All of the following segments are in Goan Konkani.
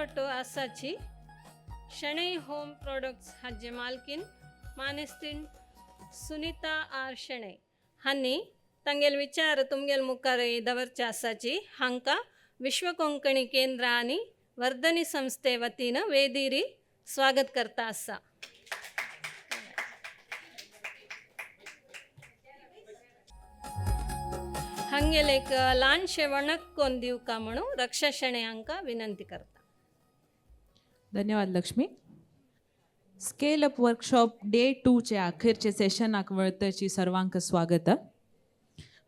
आमगेलोटो आसाची शणै होम प्रोडक्ट्स हाजे मालकीन मानेस्तीन सुनीता आर शणै हांणी तांगेले विचार तुमगेले मुखार दवरचे आसाची. हांकां विश्व कोंकणी केंद्र आनी वर्धनी संस्थे वतीन वेदिरी स्वागत करता आसा. हांगेले एक ल्हानशें वणक्कोन दिवका म्हणून रक्षा शणै हांकां विनंती करता. धन्यवाद Lakshmi. Scale up workshop day टूचे अखेरचे सेशनाक वळतची सर्वांक स्वागत.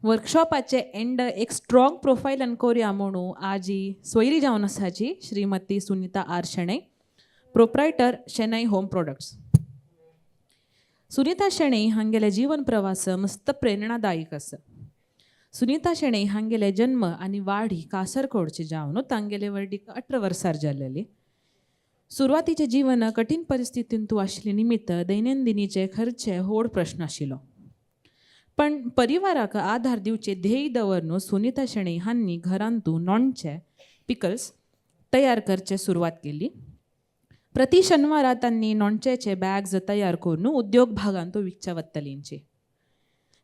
वर्कशॉपाचे एंड एक स्ट्रॉंग प्रोफायल अनकोरया म्हणून आजी सोयरी जावन आसाची Shrimati Sunita R Shenoi, proprietor Shenoi home products. Sunita Shenoi हांगेले जीवन प्रवास मस्त प्रेरणादायक आसा. सुनीता शणै हांगेले जन्म आनी वाड ही कासरकोडचे जावन तांगेले वर्डीक 18 वर्सार जाल्लेली. सुरवातीचे जीवन कठीण परिस्थितींतू आशिल्ले निमित्त दैनंदिनीचे खर्चे होड प्रश्न आशिल्लो, पण परिवाराक आधार दिवचे ध्येय दवरनु सुनीता शणै हांणी घरांतू नॉनचे पिकल्स तयार करचे सुरवात केली. प्रति शनिवारा तांणी नॉनच्याचे बॅग्स तयार करून उद्योग भागांतू विकच्या वत्तलींची.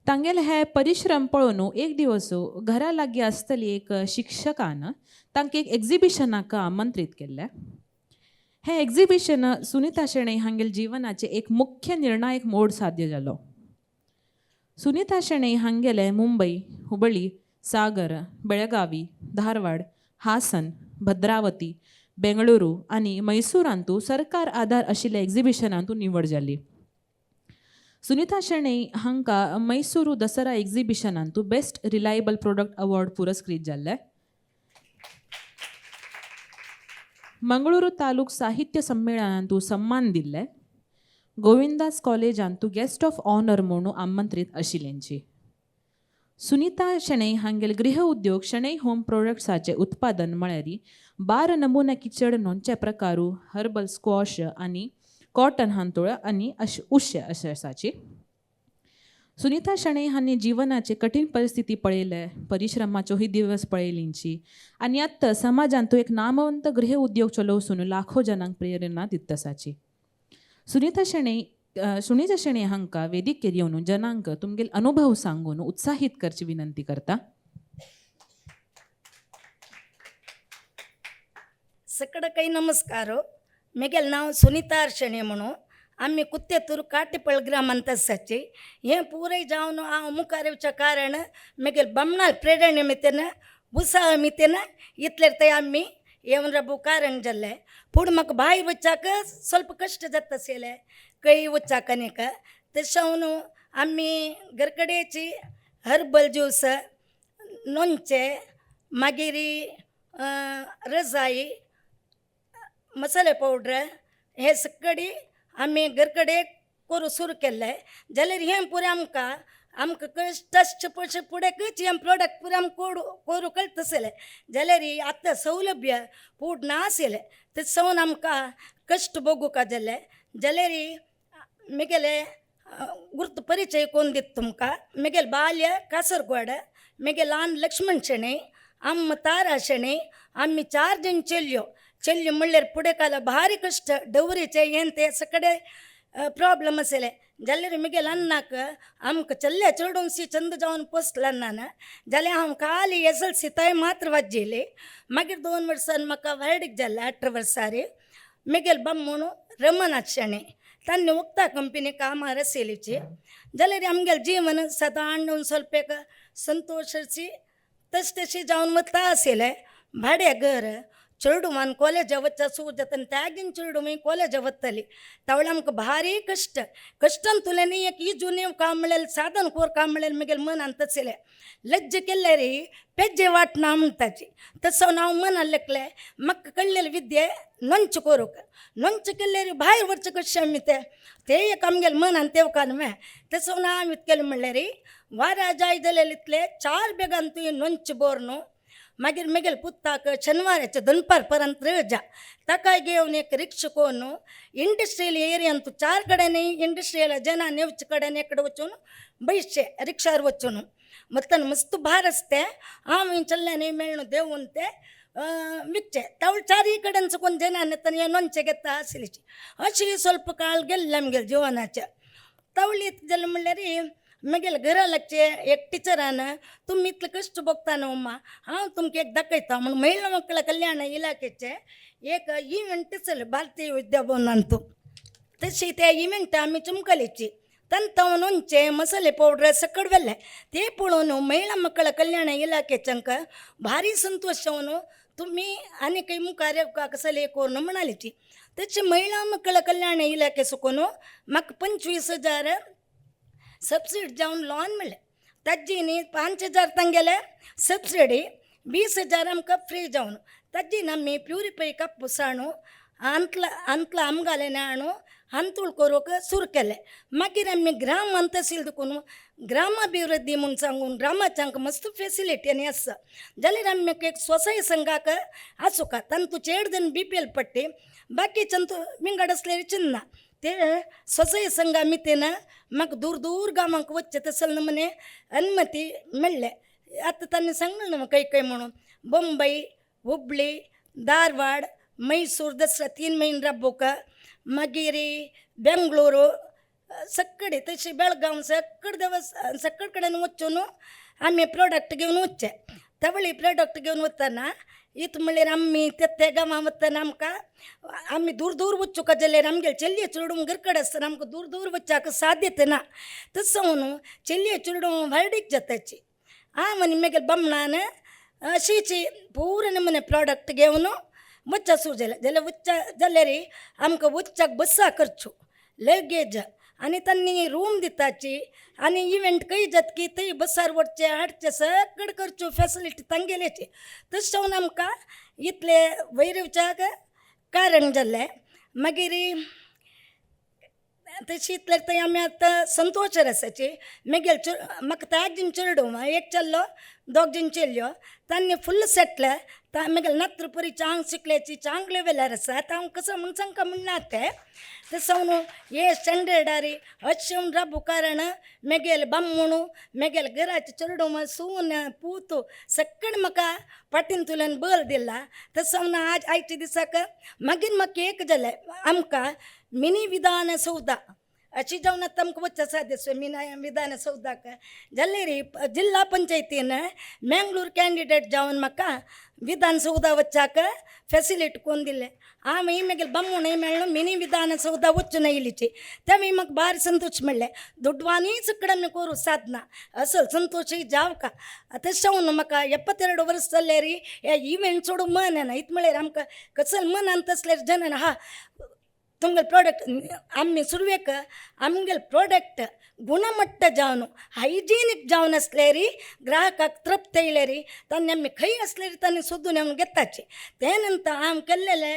तांगेले हे परिश्रम पळोवन एक दिवस घरा लागीं आसतली एक शिक्षकान तांकां एक एक्झिबिशनाक आमंत्रीत केल्लें. हें एक्झिबिशन सुनीता शणै हांगेले जिवनाचे एक मुख्य निर्णायक मोड साध्य जालो. सुनीता शणै हांगेले मुंबई, हुबळी, सागर, बेळगावी, धारवाड, हासन, भद्रावती, बेंगळुरू आनी मैसूरांतू सरकार आधार आशिल्ल्या एक्झिबिशनांतू निवड जाली. सुनीता शणै हांकां मैसूरू दसरा एक्झिबिशनांतू बेस्ट रिलायबल प्रोडक्ट अवॉर्ड पुरस्कृत जाल्ले. मंगळुरू तालूक साहित्य संमेळनांतू सम्मान दिल्ले. गोविंदास कॉलेजांतू गेस्ट ऑफ ऑनर म्हणून आमंत्रीत आशिल्ल्यांची. सुनीता शणै हांगेले गृह उद्योग शणै होम प्रोडक्ट्साचे उत्पादन म्हळ्यार 12 नमुन्या किचड नोंचे प्रकारू, हर्बल स्क्वॉश आनी कॉटन हांतुळ आनी उशे अशें आसाची. सुनीता शणै हांणी जिवनाचे कठीण परिस्थिती पळयले, परिश्रमाचोही दिवस पळयलींची आनी आत्तां समाजांतू एक नामवंत गृह उद्योग चलोवसून लाखो जनांक प्रेरणा दित आसाची. सुनीता शणै सुनीता शणै हांकां वेदिकेर येवन जनांक तुमगेले अनुभव सांगून उत्साहीत करची विनंती करता. सगळं काही नमस्कार. मेगेलें नांव सुनीता शणै म्हणून. आमी कुत्तेतूर काटेपळ ग्रामांत आसाची. हें पुराय जावन हांव मुखार येवचें कारण मेगेले बामणाल प्रेरणा मितेन उत्साह मितेन इतले थंय आमी येवन राबू कारण जाल्लें. पूण म्हाका भायर वचाक ಸ್ವಲ್ಪ कश्ट जाता आशिल्लें, खंय वचाक आनीक तशें हांव आमी घरकडेची हर्बल ज्यूस, लोणचें, मागीर रजाई, मसाले पावडर हे सगळी आमी घरकडे करूं सुरू केल्लें. जाल्यार हें पुरें आमकां आमकां कश्ट आसचे पयशे फुडेंकच हें प्रोडक्ट पुरें आमकां करूं कळटा आसलें. जाल्यार आतां सौलभ्य पूण ना आशिल्लें, तें सावन आमकां कश्ट भोगूंक जालें. जाल्यार मेगेले गुर्त परिचय कोण दिता तुमकां. मेगेले बाल्य कासरगोड, मेगे ल्हान लक्ष्मण शणै, आम तारा शणै, आमी 4 जण चेल्यो. चेल्यो म्हणल्यार फुडें काल भारी कश्ट, डवरीचे हें तें सगळे प्रॉब्लम आशिल्लें. जाल्यार मेगेले अन्नाक आमकां चल्ले चेडूंशी चंद जावन पोसलें अन्नान. जाल्यार हांव खाली SLC थंय मात्र वाजयली. मागीर 2 वर्सान म्हाका व्हर्डीक जालें 18 वर्सार. मेगेले बामूण रमनाथ शणै तांणी उक्ता कंपनी कामार आशिल्लीची. जाल्यार आमगेलें जीवन सदां ಸ್ವಲ್ಪ एक संतोशाची तशें तशें जावन वता आशिल्लें. भाडें घर, चेडवान कॉलेजा वचता सूर जाता आनी त्यागीन चेडूं कॉलेजा वतली. तावळ आमकां भारी कश्ट कश्टान तुल्यांनी एक इजून काम म्हणल्यार साधन कोर काम म्हणल्यार मेगेले मनांत आशिल्लें. लज्ज केल्यार पेज्जे वाट ना म्हणटाची तसो हांव मनान लेखलें म्हाका कळ्ळेलें विद्ये नोंच करूंक नोंच केल्यार भायर वचचें कशें आमी तें तें एक आमगेलें मनान तेवकान न्हय तसो हांव इतकेलें म्हणल्यार वारा जाय जाल्यार इतले 4 बेगान तुवें नोंच बोर न्हू. मागीर मेगेले पुताक शनिवाराचे दनपार पर्यंत रजा ताका घेवन एक रिक्षा कोन्न इंडस्ट्रियल एरियांत 4 कडेन इंडस्ट्रियल जनान येवचे कडेन एकडे वचून बैसचे रिक्षार वचून वतना मस्त भार आसते हांव चल्ल्यान मेळ्ळें देंवून ते विकचे तावळ चारय कडेन चुकून जनान येतना नोनचें घेता आसलीची अशी स्वल्प काळ गेल्ले आमगेले जिवनाचे. तवळ जालें म्हणल्यार मागीर घरा लागचे एक टिचरान तुमी इतले कश्ट भोगता न्हू अम्मा, हांव तुमकां एक दाखयता म्हूण महिला मक्कळ कल्याण इलाखेचे एक इव्हेंट चल भारतीय विद्याभवनांतू. तशी त्या इव्हेंट आमी चुमकलेची तंतव नोंचे मसाले पावडर सकड वेल्ले ते पळोवन महिला मक्कळ कल्याण इलाखेच्यांक भारी संतोश जावन तुमी आनी खंय मुखार कसले करून म्हणालीची. तशी महिला मक्कळ कल्याण इलाखे सुकून म्हाका 25,000 सबसिडी जावन लोन मेळ्ळें. ताजी न्ही 5,000 तांगेले सबसिडी, 20,000 आमकां फ्री जावन ताजी आमी प्युरिफाय कापूस हाणू अंतला अंतला आमगाले हाणू हांतूळ करूंक सुरू केलें. मागीर आमी ग्राम अंतशील देखून ग्रामाभिवृद्धी म्हूण सांगून ग्रामाच्यांक मस्त फेसिलिटी आनी आसा जाल्यार आमी एक स्वसाय संघाक आसूका तांतू चेड जण BPL पट्टी बाकीच्यान विंगड आसलेली चिन्ना ते स्वसाय संघा मितीन म्हाका दूर दूर गांवांक वचचें तसले नमुने अनुमती मेळ्ळे. आतां तांणी सांगलें न्हू खंय खंय म्हणून बंबई, हुबळी, धारवाड, मैसूर दसरा 3 म्हयने राबोवक, मागीर बेंगळुरू सगळे तशें बेळगांव सगळे देवस सगळे कडेन वचून आमी प्रोडक्ट घेवन वचचे. तवळी प्रोडक्ट घेवन वतना इत म्हणल्यार आमी ते गांवां वतना आमकां आमी दूर दूर वचूंक जाल्यार आमगेले चलये चेडूं घरकडेन आसतना आमकां दूर दूर वचपाक साध्यता ना. तशें न्हू चलये चेडूं व्हडीक जाताची. हांव आनी मागीर बामणान अशीच पूर्ण नमुने प्रोडक्ट घेवन वच्चा सुरू जालें. जाल्यार वच्चा जाल्यार आमकां वच्चाक बसां करच्यो लगेज आनी तांणी रूम दिताची आनी इव्हेंट खंय जातकी थंय बसार वचचें हाडचें सगळें करच्यो फेसिलिटी तांगेल्याची. तशें जावन आमकां इतले वयर येवच्याक कारण जालें. मागीर तशी इतले थंय आमी आतां संतोशार आसाची. मागीर म्हाका ताजीन चेडूं एक चेडो दोग जाण चेडयो तांणी फुल्ल सेटल. मागीर नात्र परी चांग शिकल्याची चांग लेवलार आसा. आतां हांव कसो म्हूण सांगका म्हणना तें तशें न्हू हे स्टँडर्डार अशें म्हूण राबू कारण मागेले बामणू मागेले घराचे चेडूं सून पूत सगळें म्हाका फाटींतल्यान बळ दिला. तशें जावन आज आयच्या दिसाक मागीर म्हाका एक जालें आमकां मिनी विधानसौधा अशी जावन आतां आमकां वचचें आसा दिसता मिनी विधानसौधाक जाल्यार जिल्हा पंचायतीन मँगलोर कॅन्डिडेट जावन म्हाका विधानसौधा वच्चाक फेसिलिटी कोन्न दिलें. हांव मागीर बामूणय मेळ्ळो मिनी विधानसौधा वचून आयलीची तेमी म्हाका भारी संतोश मेळ्ळें. दुडवांनीच कडेन आमी करूं सादना असो संतोशय जावका. तशें जावन म्हाका 72 वर्स जाल्यार हे इव्हेंट सोडूंक मन येना. इत म्हळ्यार आमकां कसल मनान तसल्यार जनन हा तुमगेले प्रोडक्ट आमी सुरवेक आमगेले प्रोडक्ट गुणमट्ट जावन हायजिनीक जावन आसल्यार ग्राहकाक तृप्त येयल्यार तांणी आमी खंय आसल्यार तांणी सोदून येवन घेताचे. ते नंतर आमी केल्लेले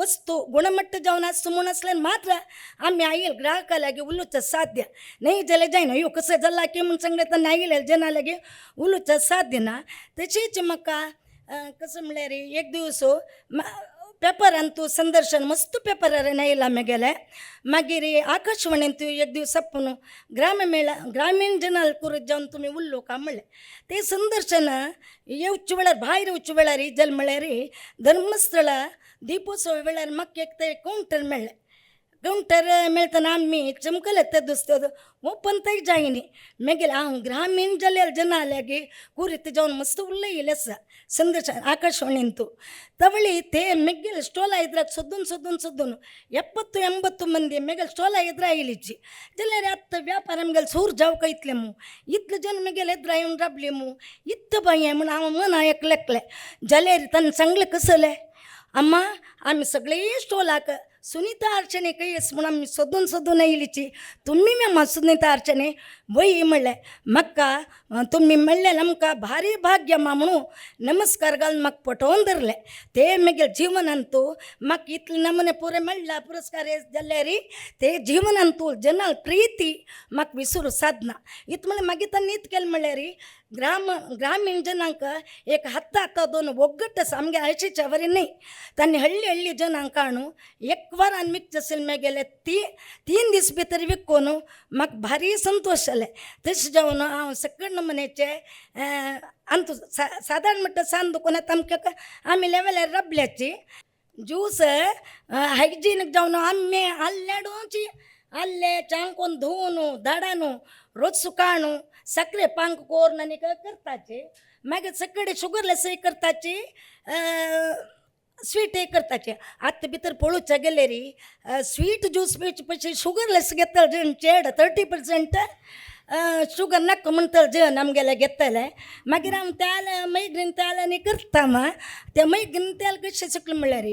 वस्तू गुणमट्ट जावन आसता म्हूण आसल्यार मात्र आमी आयल ग्राहका लागीं उलोवचें साध्य न्हय जाल्यार जायना. ह्यो कसो जाला की म्हूण सांगलें तेन्ना आयिल्ले जना लागीं उलोवचें साध्य ना. तशेंच म्हाका कसो म्हणल्यार एक दिवस पेपरान तूं संदर्शन मस्त पेपरार येयला मागेलें. मागीर आकाशवाणीन तूं एक दीस आपूण ग्राम मेळा ग्रामीण जनाल करूत जावन तुमी उलोवका म्हणलें. तें संदर्शन येवचे वेळार भायर येवचे वेळार जालें म्हळ्यार धर्मस्थळा दीपोत्सव वेळार म्हाका एक ते कावंटर मेळ्ळें. कावंटर मेळतना आमी चमकले ते दुसरे ओपन थंय जायनी. मागीर हांव ग्रामीण जाल्यार जना लागीं कुरीत जावन मस्त उलयलें आसा संदर्शन आकाशवाणीन तूं तवळी ते ಮೆಗ್ಗೆಲ್ ಸ್ಟೋಲ ಇದ್ರಾಗ ಸೊದ್ದುನ್ ಸೊದ್ದುನ್ ಸೊದ್ದುನ್ 70-80 ಮಂದಿ ಮೆಗಲ್ ಸ್ಟೋಲ ಎದುರ ಆಯ್ಲಿಚ್ಚಿ ಜಲ್ಲೇರಿ ಅತ್ತ ವ್ಯಾಪಾರ ಮೆಗಲ್ ಸೂರ್ ಜಾವಕ ಇತ್ಲೆಮು ಇತ್ಲು ಜನ ಮೆಗೆಲ್ ಎದ್ರ ಇವನ್ ರಬ್ಲಿಮು ಇತ್ತ ಬಾಯಿ म्हण हांव मन एकलेकले जाल्यार तांणी सांगलें कसलें अम्मा आमी सगळे स्टॉलाक सुनीता अर्चने खंय म्हूण आमी सोदून सोदून आयलीची तुमी मेमा सुनीता अर्चने वय म्हणलें म्हाका तुमी म्हणलें आमकां भारी भाग्य मा म्हणून नमस्कार घालून म्हाका पटोवन धरलें. ते मागीर जिवनान तूं म्हाका इतले नमुने पुरे मेळ्ळा पुरस्कार जाल्यार ते जिवनान तूं जना प्रिती म्हाका विसरू सादना. इत म्हणल्यार मागीर तांणी इत केलें म्हणल्यार ग्राम ग्रामीण जनांक एक हाता हाता दोन वोगट आसा आमगे आयशीच्या वरी न्ही तांणी हळ्ळी हळ्ळी जनांक हाणू एक वरान विकचे आशिल्ले मेगेले ती 3 दीस भितर विकून म्हाका भारी संतोश जालें. तशें जावन हांव सकळ नमुन्याचे आमचो सादारण म्हणटा सान दुकानांत आमकां आमी लेवलार रबल्याची ज्यूस हायजिनीक जावन आमी आल्ल्याडोची आल्ले चांकोन धुवन धाडानू रोज सुकाणू साकरे पांक कोरून आनी करताचे मागीर सगळे शुगरलेसय करताची स्वीटय करताचे. आतां भितर पळोवच्या गेल्यार स्वीट ज्यूस पिवचे पयशे शुगरलेस घेतले जण चेड 30% शुगर नाका म्हणटले जण आमगेले घेतले. मागीर आमी तेल मैग्रीन तेल आनी करता मा त्या मैग्रीन तेल कशें सुकलें म्हणल्यार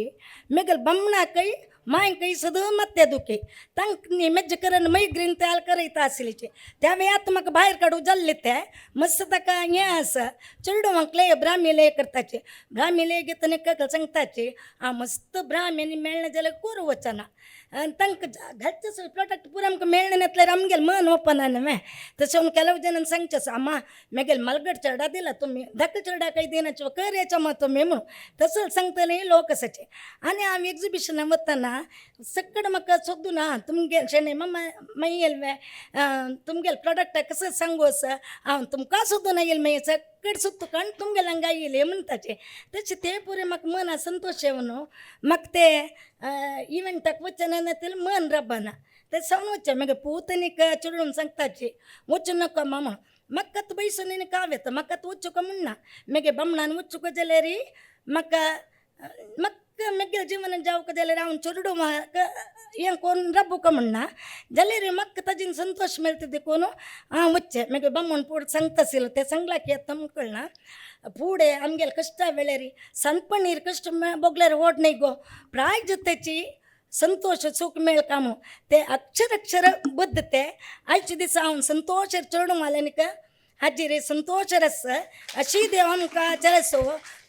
मागीर बामणाकय मांयकय सदां मात्या दुखे तांकां मेज्जे करून मैग्रीन तेल करयता आसलीचे त्या वेळी आतां म्हाका भायर काडूं जाल्ले ते मस्त ताका हें आसा चेडवांक लय ब्राह्मी लय करताचे ब्राह्मी लय घेतना काका सांगताचे आं मस्त ब्राह्मी आनी मेळना जाल्यार कोरू वचना आनी तांकां घालचे प्रोडक्ट पुरो आमकां मेळना नासल्यार आमगेलें मन ओपना न्हय. तशें म्हणून ಕೆಲವು ಜನ सांगचे आसा आमा मेगेले मलगड चेडा दिला तुमी धाकटे चेडा काही दिनाचे कर याच्या मा तुमी म्हणून तसं सांगतले लोक आसाचे. आनी हांव एग्जिबिशनाक वतना सकड म्हाका सोदून आहा तुमगे शेणें मामा मागीर येयले तुमगेले प्रोडक्ट कसं सांगू आसा हांव तुमकां सोदून येयले मागीर सकड सोदता कारण तुमगेले हांगा येयले म्हणटाचे. तशें ते पुरे म्हाका मना संतोश येवन म्हाका ते इव्हेंटाक वचना नाजाल्यार मन रबना ते सावन वचचें. मागीर पूत आनीक चेडून सांगताचे वचूं नाका मामा म्हाका आतां पयसो न्ही काव येता म्हाका आतां वचूंक म्हणना मागीर बामणान वचूंक जाल्यार म्हाका म्हाका मागीर जिवनान जावंक जाल्यार हांव चेडूं म्हाका हें करून राबूंक म्हणना जाल्यार म्हाका ताजेन संतोश मेळटा देखून हांव वचचें. मागीर बामण पोड सांगता आशिल्लो तें सांगलां की आतां आमकां कळना फुडें आमगेले कश्टा वेळार सनपणीर कश्ट भोगल्यार व्हड न्ही गो प्राय जात्याची संतोश सूख मेळका म्हणून ते अक्षर अक्षर बद्द ते आयच्या दिसा हांव संतोश चेडूं आनी हाजेर संतोश आसा अशी देव आमकां चलसो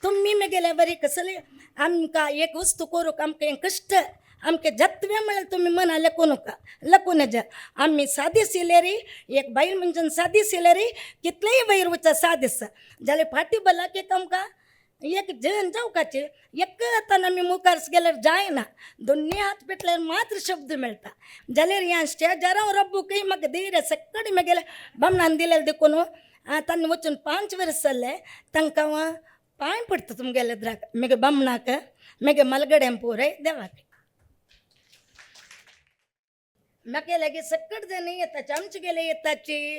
तुमी मेगेले बरी कसले आमकां एक वस्तू करूंक आमकां हें कश्ट आमकां जातवे म्हळ्यार तुमी मना लेखूं नाका लेखूं नजा. आमी सादी सिलेरी एक बायल मनशान सादी सिलेरी कितलेय वयर वचा साद आसा जाल्यार फाटीं भलाक एक आमकां एक जन जावकाचे एक हातान आमी मुखार गेल्यार जायना दोन्ही हात पेटल्यार मात्र शब्द मेळटा. जाल्यार ह्या स्टेजार हांव रब्बूकय म्हाका धैर्य सकड मागेले बामणान दिलेलें देखून तांणी वचून 5 वर्स जालें तांकां हांव पांय पडटा तुमगेले द्राक मागीर बामणाक मागीर मलगड्यां पुराय देवाक. म्हाका लागीं सकट जाण येताचे आमचे गेले येताची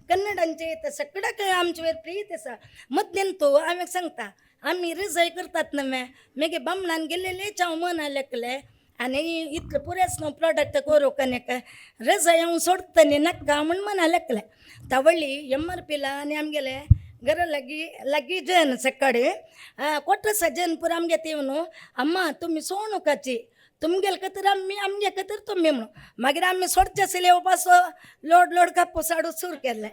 कन्नडांचे येता सगळ्याक आमचे वयर प्रीत आसा. मदल्यान तो हांवें सांगता आमी रिजय करतात न्हय मागीर बामणान गेल्लेलेच हांव मना लेखलें आनी इतलें पुरेस न्हू प्रोडक्ट करूंक आनी रजाय हांव सोडटा न्ही नाका म्हूण मना लेखलें. तवळी एम आर पीला आनी आमगेले घरा लागीं लागीं जन सकाळी कोट्रसा जन पुरो आमगे ते न्हू अम्मा तुमी सोणुकाची तुमगेले खातीर आमी आमगे खातीर तुमी म्हणून मागीर आमी सोडचे आशिल्ले येवपाचो लोड लोड कापूस हाडून सुरू केलें.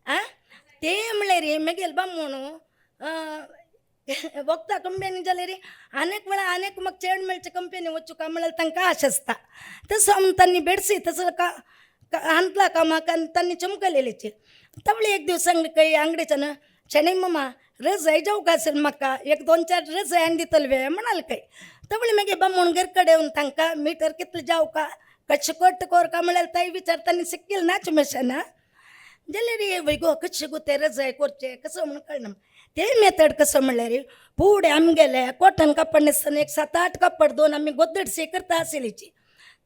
आं ते म्हणल्यार मागीर बामण वखदां कंपनी जाल्यार अनेक वेळा अनेक म्हाका चेड मेळचे कंपनी वचूं म्हळ्यार तांकां आश आसता तसो आमी तांणी बेडसी तसो का हांतला कामाक आनी तांणी चमकलेलेचे. तवळे एक दीस सांगले खंय आंगडीच्यान शणै मामा रजाय जावंक आसेल म्हाका एक 2 4 रजाय आनी दितले वे म्हणाल खंय. तवळे मागीर बामण घर कडेन येवन तांकां मिटर कितले जावका कशें कट कोरका म्हळ्यार ताई विचारतानी सिक्कील नाच मशना जाल्यार वय गो कशें गो ते रजाय करचे कसो म्हणून कळना ते मेथड कसो म्हणल्यार फुडें आमगेले कॉटन कापड न्हेसतना एक 7 8 कापड दोन आमी गोदडशी करता आशिल्लीची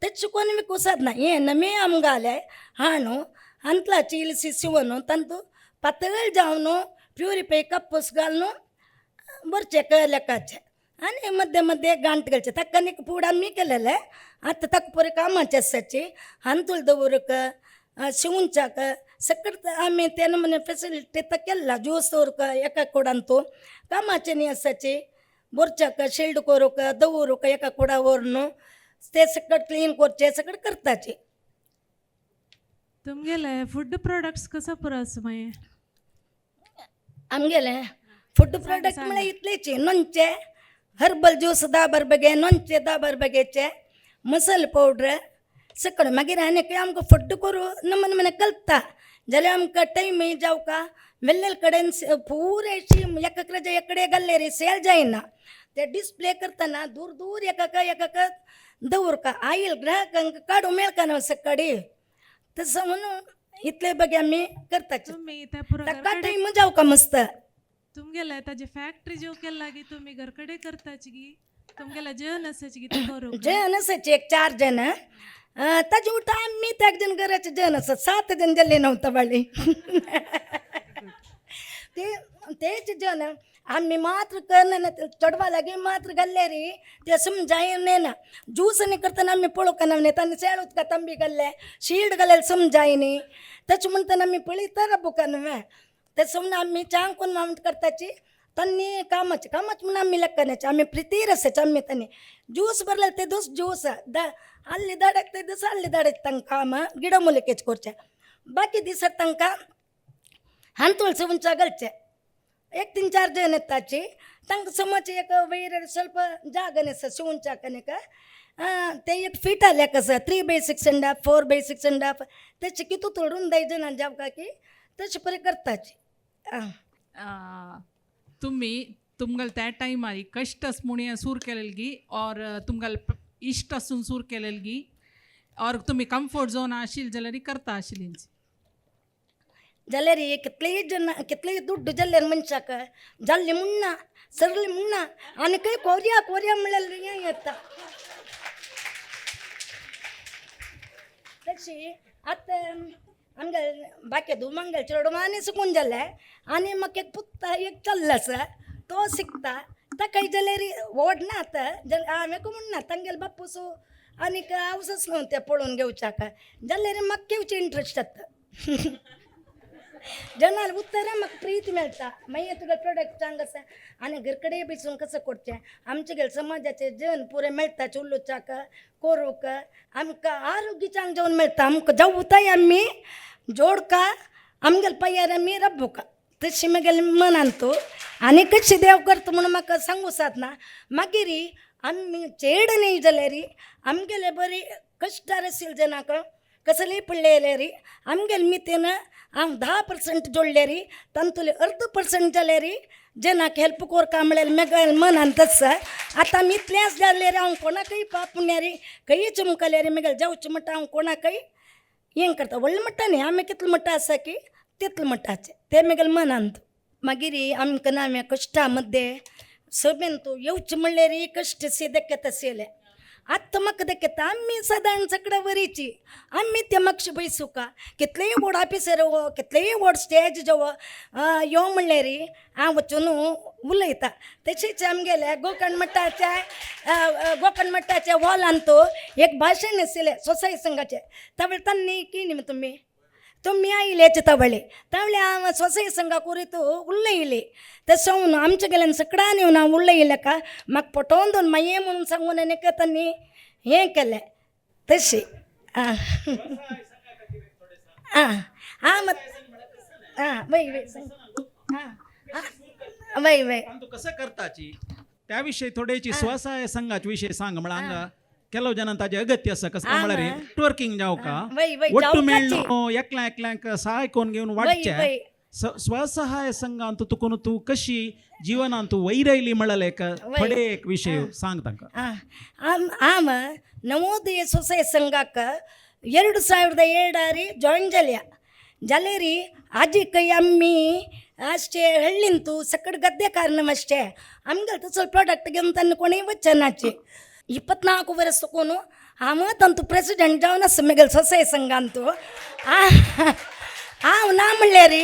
तेच कोण विकूं सादना हें नमी आमकां आलें हाणू अंतलाची इल्लीशी शिंवून तांतू पातळ जावन प्युरिफाय कापूस घालून बरचें लेकाचें आनी मध्ये मध्ये गांठ घालचे ताका आनी फुडें आमी केलेलें आतां ताका पुरो कामाचें आसाची हांतूल दवरूंक शिंवच्याक सकट आमी ते नमुने फेसिलिटी तर केल्ला ज्यूस दवरूंक एका कुडान तो कामाचें न्ही आसाची बोरच्याक शिल्ड करूंक दवरूंक एका कुडा व्हरून ते सकट क्लीन करचें सगळें करताचे. तुमगेले फूड प्रोडक्ट्स कसो पुरो आसा मागीर? आमगेले फूड प्रोडक्ट म्हळ्यार इतलेच लोणचें हर्बल ज्यूस 10 बगे लोणचें 10 बगेचे मसाले पावडर सगळें. मागीर आनी आमकां फुड्ड करूं नमुने नमुने कलता जाल्यार आमकां टायमय जावका मेल्ले कडेन पुरेशी एकाकडे एकडे घाल्ले रे सेल जायना. ते डिस्प्ले करतना दूर दूर एकाका एकाका दवरका आयल ग्राहकांक काडूं मेळका न्हू सकाळी. तसं म्हणून इतले बगे आमी करताचे. तुम्ही त्या पुरो ताका घरकडे टायम जावका मस्त. तुमगेले ताजे फॅक्टरी जेव केला की तुम्ही घरकडे करताची की तुमगेला जेवण असायची की ते करूक? जण असायचे एक 4 जण, ताजे उलट आम्ही त्या एक जण घराचे जण असत 7 जण जाल्ले नव्हतं बाळी. ते तेच जण आम्ही मात्र करना चडवा लागी मात्र घाल्ले रे ते समजायन ना. ज्यूस न्ही करतना आमी पळोवंक न्ही तांणी सेळ उदका तांबी घाल्ले शिल्ड घाल्ले समजायनी तशें म्हणटना आमी पळयता राबूका न्हय. तशें म्हणून आमी चांग कोण मामट करताची तांणी कामाचे कामाचे म्हणून आमी लेखनाचे आमी प्रितीर आसाचे. आमी तांणी ज्यूस भरले ते दूस ज्यूस दा आल्ली दाडाक ते दीस आल्ली दाडाक तांकां काम गिडमुलिकेच करचे. बाकी दिसाक तांकां हांतुळ उंचा घालचे एक 3-4 जण येताची तांकां समज एक वयर ಸ್ವಲ್ಪ ಜಾಗ आसा शिवूंच्याक न्ही ते एक फिट आले कसं 3 by 6.5 4 by 6.5 तेचे कितू तोडून द्यायचे ना जावका की तशें परी करताची. तुम्ही तुमगल त्या टायमार कष्ट म्हणून सूर केलेलगी और तुमगल इश्ट आसून सूर केलेलगी और तुम्ही कम्फर्ट झोन आशिल जाल्यार करता आशिल्ली. जाल्यार कितलेय जण कितलेय दुड्ड जाल्ले मनशाक जाल्ली म्हणना सरली म्हणना आनी खंय कोरया कोरया म्हणल्यार हें येता. तशी आतां आमगे बाकी धुमांगेल चेडूं आनी शिकून जालें आनी म्हाका एक पुत्ता एक चल्लो आसा तो शिकता ताकाय जाल्यार व्हड ना आतां जाल्यार हांवें म्हणना तांगेले बापूस आनीक हांवच न्हू तें पळोवन घेवच्याक जाल्यार म्हाका घेवचें इंट्रस्ट आतां. जनाल उत्तरां म्हाका प्रीत मेळटा मागीर तुगे प्रोडक्ट चांग आसा आनी घर कडेन बसून कसं करचें आमचे गेले समाजाचे जन पुरे मेळटा उलोवच्याक करूंक आमकां आरोग्य चांग जेवण मेळटा. आमकां जेवताय आमी जोडका आमगेले पांयार आमी रब्बुका तशी म्हगेले मनान तूं आनी कशी देव करता म्हणून म्हाका सांगू सादना. मागीर आमी चेड न्ही जाल्यार आमगेले बरी कश्टार आशिल्ले जनाक कसलेय पडलेले आमगेले मितीन हांव 10% जोडलेरी तांतुले अर्द पर्संट जाल्यार जनाक हेल्प कोरका म्हणल्यार म्हगेले मनान तस. आतां आमी इतलेंच जाल्यार हांव कोणाकय पापुण्यारी खंय चमकल्यार म्हगेलें जेवचें म्हणटा हांव कोणाकय हें करता. व्हडलें म्हणटा न्ही आमी कितलें म्हणटा आसा की तितलें म्हणटाचें तें म्हगेलें मनान. मागीर आमकां ना कश्टा मध्ये सभेन तूं येवचें म्हणल्यार कश्ट शी देखेता आशिल्लें. आतां म्हाका देखेता आमी सदां सगळें वरीची आमी ते मातशें बैसुका कितलेय व्हड ऑफिसर हो कितलेय व्हड स्टेज जेव यो म्हणल्यार हांव वचून उलयता. तशेंच आमगेले गोकर्ण मठाच्या गोकर्ण मठाच्या हॉलान तो एक भाशण आशिल्लें सोसाय संघाचें तवळ तांणी की न्ही तुमी तुमी आयिल्ल्याचे तवळे तवळे हांव सोसाय संघा कोरीत उलयले तशें आमच्या गेल्यान सगळ्यान येवन हांव उलयलें का म्हाका पटोवन दोन मागीर म्हणून सांगून आनी तांणी हें केलें तशें. आं आं आं आं वय वय आं आं वय वय तू कसं करताची त्या विषयी थोडेची स्वसहाय संघाचे विषय सांग म्हळ्यार हांगा ಕೆಲವು ಜನ ताजे अगत्य आसा कसं म्हळ्यार नेटवर्किंग जावका वय वय ಒಟ್ಟು जावकाची. मेळ्ळो एकल्या एकल्यांक सहाय करून घेवन वय वाडचें वय स्वसहाय संघांत तुकून तूं कशी जिवनांत तूं वयर आयली म्हळ्यार एक थोडे एक विशय सांग तांकां. आं आम नवोदय सोसाय संघाक 2007 ಜಾಯಿನ್ जाल्या जाल्यार आजी ಕೈ ಅಮ್ಮಿ ಅಷ್ಟೇ ಹಳ್ಳಿಂತು ಸಕ್ಕಡ ಗದ್ದೆ ಕಾರಣ ಅಷ್ಟೇ आमगेले तसो प्रोडक्ट घेवन तांकां कोणूय वचनाचे 24 वर्स कोण हांव तांतू प्रेसिडेंट जावन आसा म्हगेले सोसाय संघांतू. हांव ना म्हणल्यार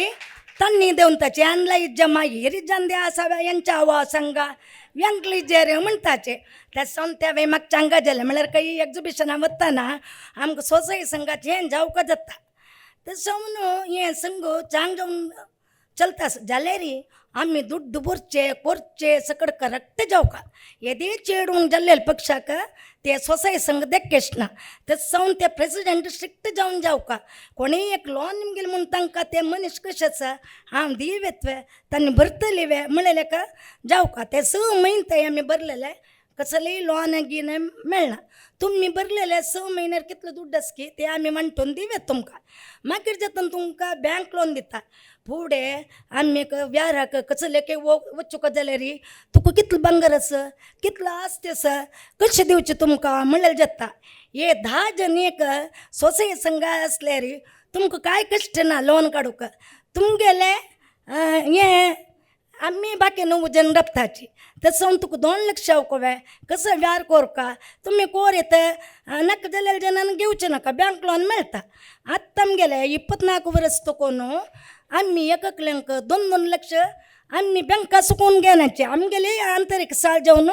तांणी देवन ताचे आणला इज्जा मागीर इज्जान दे आसा यांच्या हवा संघा व्यंकली जे म्हणटाचे त्या सावन त्या वेळ म्हाका चांगा जालें म्हणल्यार काही एग्जिबिशनां वतना आमकां सोसाय संघाचें हें जावका जाता. तशें म्हणून हें संघ चांग जावन चलता जाल्यार आमी दुड्ड भरचे करचे सगळें करेक्ट जावका येदे चेडूंक जाल्ले पक्षाक ते सोसाय संघ देखेच ना. ते सावन ते प्रेसिडेंट स्ट्रिक्ट जावन जावका कोणीय एक लॉन गेले म्हूण तांकां ते मनीस कशें आसा हांव दिवेत्वे तांणी भरतली वे म्हणलें का जावका ते 6 म्हयने ते आमी भरलेले कसलेय लोन गीन मेळना. तुमी भरलेले 6 म्हयन्यार कितलो दुड्ड आसा की ते आमी वांटून दिव्यात तुमकां. मागीर जाता तुमकां बँक लोन दिता. फुडें आमी व्याराक कसले की वचूंक जाल्यार तुका कितलो भांगर आसा कितलो आस्ती आसा कशें दिवचें तुमकां म्हणल्यार जाता. हे 10 जण एक सोसाय संघ आसल्यार तुमकां कांय कश्ट ना लोन काडूंक. तुमगेलें हें आमी बाकी 9 जण राबताची तसो तुका 2 लक्ष कोवे कसो व्यार कोरका तुमी कोर येता नाका जाल्यार जनान घेवचें नाका बँक लोन मेळटा. आतां आमगेले 24 वर्स तकोन आमी एककल्यांक 2-2 लक्ष आमी बँका सुकून घेनाचे. आमगेले आंतरीक साळ जेवन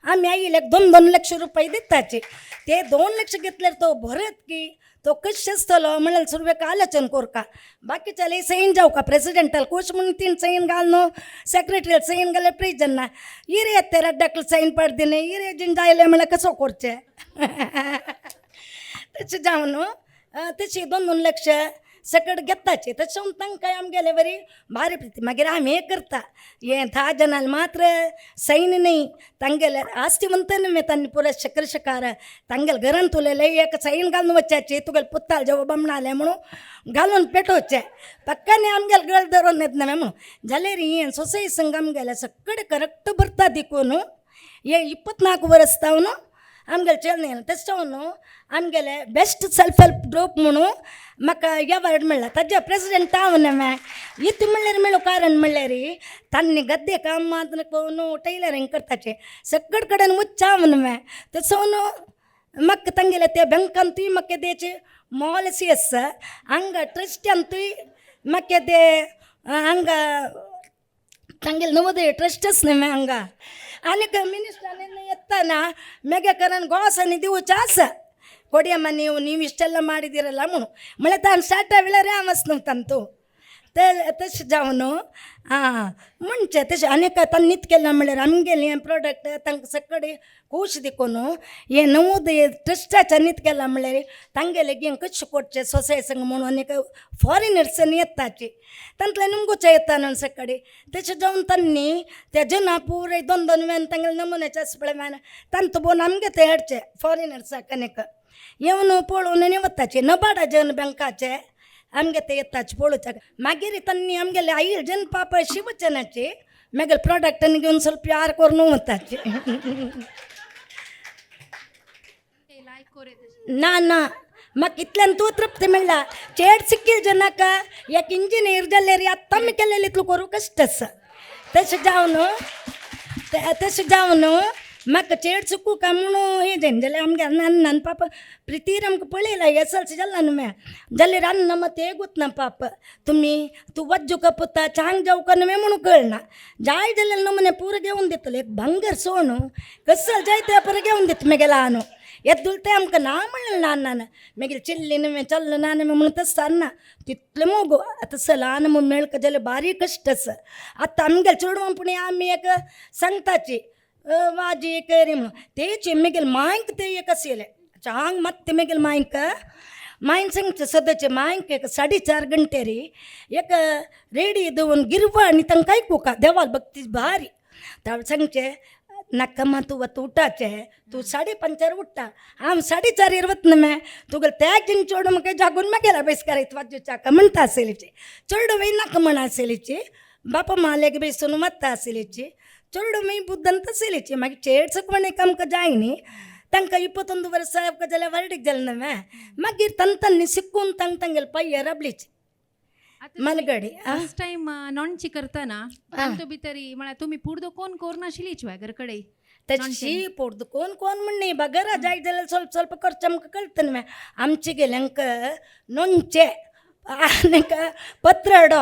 आमी आयिल्ल्याक 2-2 लक्ष रुपये दिताचे. ते 2 लक्ष घेतल्यार तो भरत की तो कशें आसतलो म्हणल्यार सुरवेक आलोचन कोरका. बाकीच्याले सैन जावका प्रेसिडेंटाल कोश म्हणून 3 सैन घाल न्हू सेक्रेटरील सैन घाल्यार प्रेजन ना इरे येता रड्डाकल सैन पडदिने इरे जिन जायले म्हणल्यार कसो करचें. तशें जावन तशें 2-2 लक्ष सकट घेताचे. तशें तांकां आमगेले बरी भारी प्रिती. मागीर आमी हें करता हें 10 जणांक मात्र सैन न्ही तांगेले आस्तिवंत न्हय तांणी पुरो शकरशकार तांगेले घरांत उलयले एक सैन घालून वचाचे तुगेले पुताल जेव बामणाले म्हणून घालून पेटोवचे पक्काने आमगेले गळ धरून येत न्हय म्हणून जाल्यार हें सोसाय संघ आमगेले सगळे करेक्ट भरता देखून हे 24 वर्स जावन आमगेले चलने तशें न्हू आमगेले बेस्ट सेल्फ हेल्प ग्रूप म्हणून म्हाका एवार्ड मेळ्ळा. ताजे प्रेसिडेंट हांव न्हय इतलें म्हणल्यार मेळूं कारण म्हणल्यार तांणी गद्दे काम मात पळोवन टेलरींग करताचे सगळे कडेन वच्चें हांव न्हय तसो न्हू म्हाका तांगेले ते बँकांतूय म्हाका तेचे मॉलसी आसा हांगा ट्रस्टांतूय म्हाका ते हांगा तांगेले नवोदय ट्रस्टच न्हय हांगा. आनीक मिनिस्टरान येतना मेगे कारण गोसांनी दिवचें आसा ಕೊಡಿಯಮ್ಮ ನೀವು ನೀವು ಇಷ್ಟೆಲ್ಲ ಮಾಡಿದ್ದೀರಲ್ಲ म्हणून म्हळ्यार ताण स्टार्टा वेळार हांव आसना तांतू तशें जावन आं म्हणचें तशें आनीक तांणी नीत केलां म्हणल्यार आमगेलें हें प्रोडक्ट तांकां सगळे खूश देखून हें नवोदय ट्रस्टाच्या नीत केलां म्हणल्यार तांगेलें घेवन कशें करचें सोसाय संग म्हणून आनीक फॉरेनर्सान येताची तांतल्यान निमगोचे येता न्हू सकाळी तशें जावन तांणी त्या जना पुराय 2-2 व्यान तांगेले नमुन्याचे आसा पळय व्यान तांतू पळोवन आमगे ते हाडचे फॉरेनर्साक आनीक येवन पळोवन आनी वताचे नबाडा जन बँकाचे आमगे ते येताचे पळोवच्याक. मागीर तांणी आमगेले आई जन पाप शिवचनाचे मागीर प्रोडक्ट घेवन ಸ್ವಲ್ಪ यार करून वताचे. ना ना म्हाका इतल्यान तूं तृप्ती मेळ्ळा. चेड सिक्कील जनाक एक इंजिनियर जाल्यार आतां आमी केलेलें इतलो करूं कश्ट आसा. तशें जावन तशें जावन म्हाका चेड चुकू काय म्हणून हें जायना जाल्यार आमगे अण्णान पाप प्रितीर आमकां पळयला एस एल सी जाल्ला न्हू म्या जाल्यार अण्णा मात एक ना पाप तुमी तूं वज्जुका पुता चांग जावका न्हय म्हणून कळना जाय जाल्यार नमुने पुरो घेवन दितले एक भांगर सोण कसल जाय ते पुरो घेवन दिता मागीर न्हू येदुल ते आमकां ना म्हणलें ना ना मागीर चिल्ली न्हय चल्ल ना न्हय म्हणून तशें सारना तितलें मोगो आतां ल्हान म्हूण मेळका जाल्यार बारीक कश्ट आसा. आतां आमगेले चेडवां पूण आमी एक सांगताची वाजी करी म्हणून तेचे मागीर मांयक ते एक आशिल्लें चांग मात्ते मागीर मांयक मायन सांगचें सदांचें मांयक एक 4.5 घंटे एक रेडी दवरून गिरवा आनी तांकां आयकुका देवाल भक्ती भारी तांकां सांगचें नाका मा तूं वता उठाचें तूं 5:30 उठ्ठा हांव 4:30 वतना मगे तुगेलें त्या जिन चेडूं म्हाका जागून मागीर अभ्यास करायचं वाजूच्याका म्हणटा आसलेची चेडूं वय नाका म्हण आसलेची बापा मालेक बेसून वता आसलेची चेडूं मागीर बुद्दंत आसलेची मागीर चेड सकवण एक आमकां जाय न्ही तांकां 21 वर्सां जाल्यार वर्डीक जालें न्हय मागीर तांकां शिकून तांकां तांगेले पांय राबलीची मलगडी. फर्स्ट टायम नॉनची करतना तांतू भितरी म्हळ्यार तुमी पुर्दो कोण करनाशिल्लीच वाय घर कडेन तशी पोर्द कोण कोण म्हण न्ही बगरा जाय जाल्यार ಸ್ವಲ್ಪ ಸ್ವಲ್ಪ खर्च आमकां कळटा न्हय आमचे गेल्यांक नोनचे आनीक पत्रडो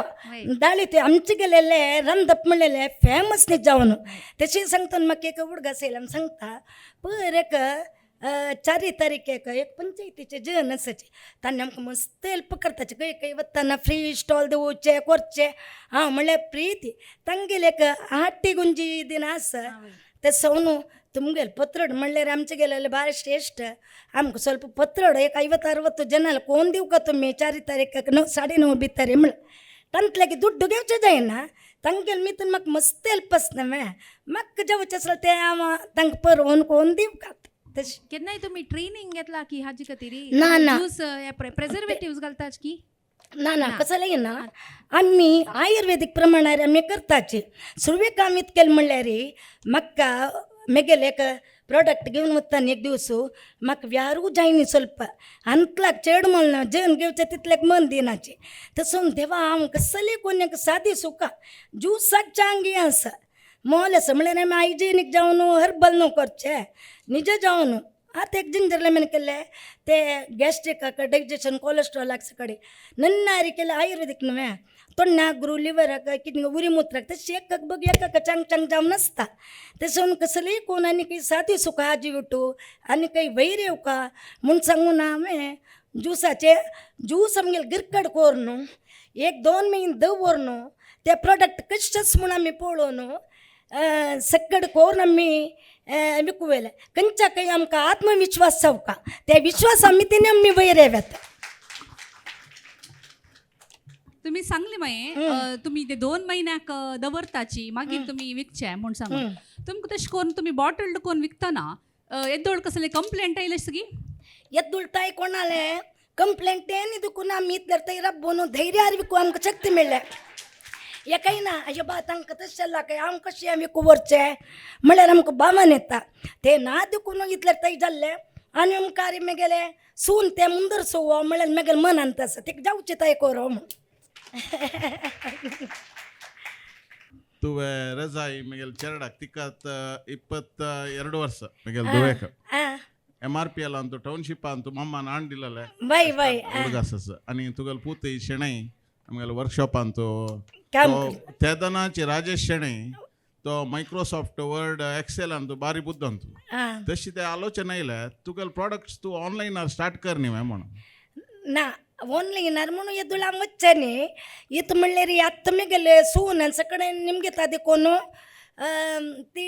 दाळी ते आमचे गेलेले रांदप म्हणलेले फेमस न्ही जावन तशें सांगता म्हाका एक उडगास येयला सांगता पयर एक 4 तारखेक एक पंचायतीचे जेवण आसाचे तांणी आमकां मस्त हेल्प करताचे खंय खंय वतना फ्री स्टॉल दिवचे करचे हांव म्हणल्यार प्रिती तांगेले एक आटी गुंजी दिन आसा ते सवनू तुमगेले पत्रड म्हणल्यार आमचे गेलेले भारी श्रेश्ठ आमकां ಸ್ವಲ್ಪ पत्रड एक 50-60 जनाल कोण दिवका तुमी 4 तारखेक 9 9:30 भितर म्हणलें. तांतल्याकी दुड्डू घेवचें जायना तांगेले मितून म्हाका मस्त हेल्प आसता म्हाका जेवचें आसलें तें हांव तांकां परोवन कोन्न दिवकात तशें. केन्नाय तुमी ट्रेनिंग घेतला की हाजे खातीर? ना, ना. ज्यूस प्रेझर्वेटिव्स घालतात की? ना ना, कसं ना, आमी आयुर्वेदीक प्रमाणार आमी करताची. सुरवेक आमी केलें म्हणल्यार म्हाका मेगेले एक प्रोडक्ट घेवन वता एक दिवस म्हाका व्यारू जायनी स्वल्प अंतलाक चेड म्हणना जेवन घेवचें तितल्याक मन दिनाचे तसो देवा हांव कसले कोण एक सादी सुका ज्युसाक चांगी आसा मोल आसा म्हणल्यार आमी हायजेनीक जावन हर्बल न्हू करचें निज जावन. आतां एक जिंजर लेमन केल्लें ते गॅस्ट्रिकाक डायजेशन कोलेस्ट्रॉलाक सगळे नन्नारी केलें आयुर्वेदीक न्हय तोंडाक ग्रू लिवराक कितें उरी मुत्राक तशें एक बग एक चांग चांग जावन आसता तशें कसलीय कोण आनी काही सादी सुका आजी विटू आनी काही वैर येवका म्हूण सांगून हांवें ज्युसाचे ज्यूस आमगेले गिरकड कोर न्हू एक दोन म्हयने दवर न्हू ते प्रोडक्ट कशेंच म्हूण आमी पळोवन सक्कड कोरून आमी विकूवेले खंयच्या खंय आमकां आत्मविश्वास जावका त्या विश्वास आमी तेणे आमी वयर येव्यात. तुम्ही सांगली मागीर तुमी ते 2 म्हयन्याक दवरताची मागीर तुमी विकचे म्हूण सांगून तुमकां तशें करून तुमी बॉटल्ड कोन्न विकतना येदोळ कसले कंप्लेंट आयले सगी? येदुळताय कोणाले कंप्लेंट तेणी दुखून आमी इतल्यार थंय राबोवन धैर्यार विकू आमकां शक्ती मेळ्ळ्या. एकय ना अशें बा तांकां तशें जालां काय आम कशें विकू व्हरचें म्हणल्यार आमकां बामन येता ते ना दुखून इतल्यार थंय जाल्लें आनी आमकां मेगेले सून ते मुंदर सोवो म्हणल्यार मेगेले मनांत आसा तेका जावचें थंय कोरो म्हूण. तुवें रजाई मेगेल चेरडाक तिकात 22 वर्ष मेगेल दुवेक MRPL अंतु ಟೌನ್ಶಿಪ್ ಅಂತು ಮಮ್ಮನ ಆಂಡಿಲ್ಲಲೆ वय वय ಹುಡುಗಾಸಸ್ आणि तुगेल पूत शेणै आमगेले वर्कशॉप अंतु काम तेदनाचे राजेश शेणै तो मायक्रोसॉफ्ट वर्ड एक्सेल अंतु बारी बुद्ध अंतु तशी ते आलोचना येयल्या तुगेल प्रॉडक्ट्स तूं ऑनलायनार स्टार्ट कर न्ही म्हणून. ना ऑनलायनार म्हणून येदोळ हांव वच्चें न्ही इत म्हणल्यार आत्तां मेगेले सून आनी सगळें निमगे तादी कोन्न ती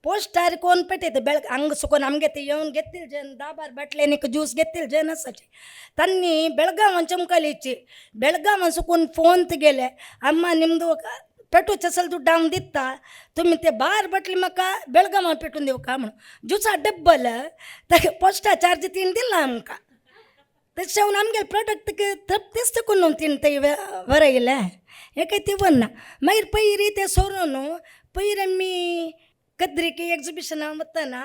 पोस्टार कोण पेटयता बेळग हांगा सुकोन आमगे ते येवन घेतील जन 10-12 बाटल्यांनी ज्यूस घेतील जन आसाचे तांणी बेळगांवान चमकालीची बेळगांवान सुकून फोन गेले अम्मा निमदो पेटोवचे असल दुड्ड हांव दिता तुमी ते 12 बाटली म्हाका बेळगांवान पेटून दिवका म्हणून ज्युसा डब्बल ताका पोस्टा चार्ज तिणें दिला आमकां. तशें हांव आमगेले प्रोडक्ट तृप्तीच करून तिणें थंय वरयलें हें काय ती ना. मागीर पयरी तें सोरून न्हू पयर आमी कद्रिकी एग्जिबिशनाक वतना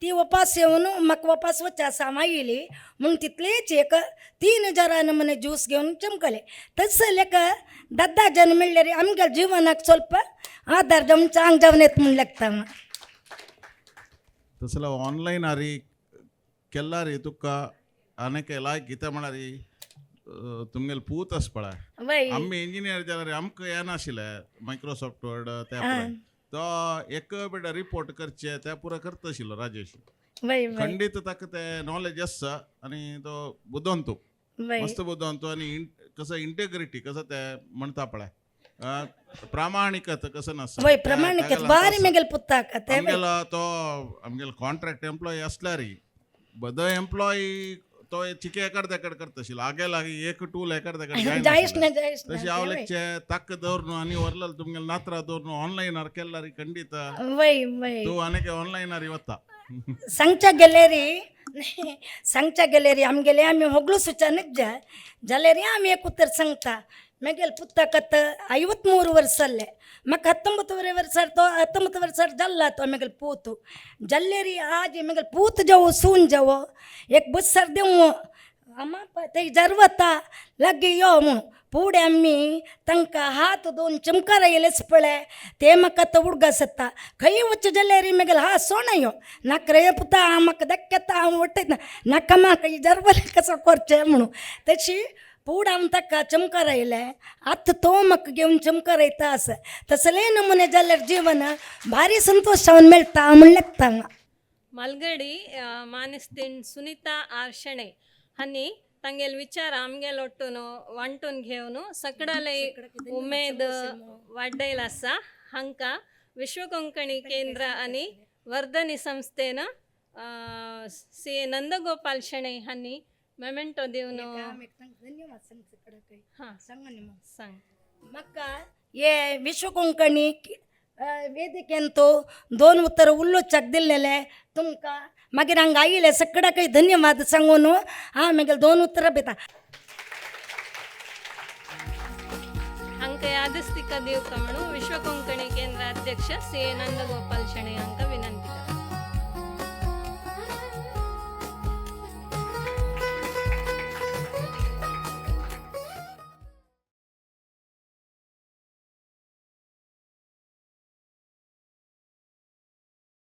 ती वपास येवन म्हाका वपास वचचें आसा हांव आयली म्हूण तितलेच एक 3000 नमुने ज्यूस घेवन चमकले. तशें लेख 10-10 जन मेळ्ळ्यार आमगेल्या जिवनाक स्वल्प आदार जावन चांग जावन येता म्हूण लागता. तसलो ऑनलायन आरी केल्लारी तुका आनीक लायक कितें म्हळ्यार तुमगेले पूत आसा पळय वय आमी इंजिनियर जाल्यार आमकां येनाशिल्लें मायक्रोसॉफ्ट वर्ड त्या पुराय तो एक बेटा रिपोर्ट करचे त्या पुरा करता आशिल्लो राजेश. वय वय खंडीत ताका ते नॉलेज आसा आनी तो बुदवंत वय मस्त बुदवंत आनी कसं इंटेग्रिटी कसं ते म्हणता पळय प्रामाणिकत कसं नासता वय प्रमाणिकत बारी मेगेले पुताक ते आमगेलो तो आमगेलो कॉन्ट्रॅक्ट एम्प्लॉई असल्यार बद एम्प्लॉई तो चिके एकाड तेकाड करता आशिल्लो आगे लागीं एक टूल एकाड तेकाड जायच ना जायच ना तशें हांव लेगचे ताक दवरून आनी व्हरलें तुमगेले नात्रां दवरून ऑनलायनार केल्यार खंडीत वय वय तूं आनीक ऑनलायनार वता. सांगच्या गेलेरी सांगच्या गेलेरी आमगेले आमी होगळू सुचानच जा जाल्यार आमी एक उतर सांगता मेगेले पुताक आतां 53 वर्स जाल्ले म्हाका 19 वर्सार तो 19 वर्सार जाल्ला तो मेगेले पूत जाल्लेरी आज मेगेले पूत जावो सून जावो एक बस्सार देंवो आमा ते जरवता लागीं यो म्हूण फुडें आमी तांकां हात दोन चमकार येयलेच पळय ते म्हाका आतां उडगास जाता खंय वचचें जाल्यार मेगेले हात सोण यो नाका रे पुता हांव म्हाका धक्केता हांव वडटा नाका म्हाका जरवले कसो करचें म्हणून तशी फुडें हांव ताका चमकार आयलें आतां तो म्हाका घेवन चमकार येता आसा तसले नमुने जाल्यार जीवन भारी संतोश जावन मेळटा म्हूण लागता हांगा. मालगडी मानेस्तीण सुनीता आर शेणै हांणी तांगेले विचार आमगेल ಒಟ್ಟುನು वांटून घेवन सकडाले उमेद वाडयल आसा. हांकां विश्व कोंकणी केंद्र आनी वर्धनी संस्थेन सी नंदगोपाल शेणै हांणी मेमेंटो दिवन धन्यवाद हां सांग. म्हाका हे विश्व कोंकणी वेदिकेन तो दोन उतर उलोवच्याक दिल्लेले तुमकां मागीर हांगा आयिल्ले सगळ्याकय धन्यवाद सांगून हांव मागीर दोन उतरां दिता. हांकां यादस्तिका दिवका म्हणून विश्व कोंकणी केंद्र अध्यक्ष सी ए नंदगोपाल शणै हांकां.